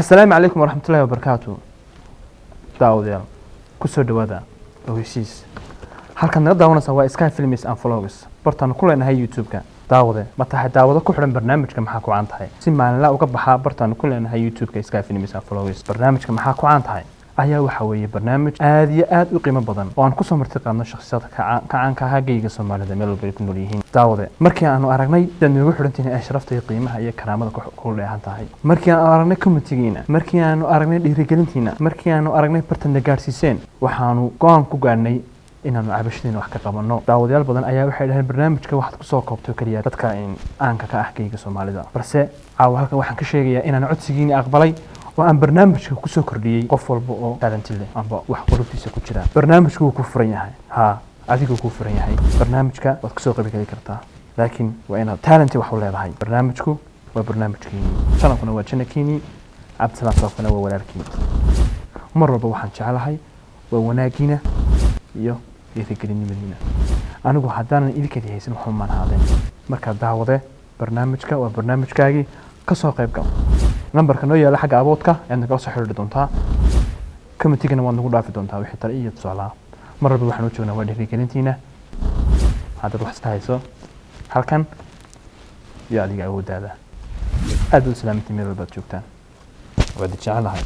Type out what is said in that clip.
Asalaamu calaykum waraxmatullahi wabarakaatu. Daawadayaal, kusoo dhawaada ogeysiis. Halkaad naga daawanaysaa waa Sky Films and Vlogs, bartaanu ku leenahay YouTube-ka. Daawade, ma tahay daawado ku xidhan barnaamijka Maxaa ku Caan Tahay? Si maalinla uga baxaa bartaanu ku leenahay YouTube-ka Sky Films and Vlogs. Barnaamijka Maxaa ku Caan Tahay ayaa waxa weeye barnaamij aad iyo aad u qiimo badan oo aan kusoo marti qaadno shakhsiyaadka ka caanka ahaa geyga Soomaalida meel walba ay ku nool yihiin. Daawade, markii aanu aragnay sidaad noogu xidhantihiin ay sharafta iyo qiimaha iyo karaamada ku dheehan tahay, markii aanu aragnay commentigiina, markii aanu aragnay dhiirigelintiina, markii aanu aragnay bartadna gaadhsiiseen, waxaanu go-aan ku gaadhnay inaanu cabashadeena wax ka qabanno. Daawadayaal badan ayaa waxay dhaheen, barnaamijka waxaad kusoo koobtay keliya dadka caanka ka ah geyga Soomaalida. Balse caawa halkan waxaan ka sheegayaa inaan codsigiini aqbalay oo aan barnaamijka kusoo kordhiyey qof walba oo talent leh amba wax qulubtiisa ku jira. Barnaamijku wuu ku furan yahay, haa, adiguu kuu furan yahay. Barnaamijka waad kasoo qayb geli kartaa, laakiin waa inaad talent wax u leedahay. Barnaamijku waa barnaamijkiini, channelkuna waa channelkiini, Cabdisalaan Soofana waa walaalkiini. Mar walba waxaan jeclahay waa wanaagiina iyo dhiirigelinimadiina. Anigu haddaanan idinkadi haysan, waxba maan ahaadeen. Markaa daawade, barnaamijka waa barnaamijkaagii, kasoo qayb gal. Nambarka noo yaala xagga about-ka ayaad nagala soo xiriiri doontaa, commentigana waad nagu dhaafi doontaa wixii tale iyo tusaalaa. Mar walba waxaan u joognaa waa dhiirigelintiina. Haddaad wax iska hayso halkan iyo adiga awooddaada, aad baad u salaamantiin meel walbaad joogtaan, waad jecelahay.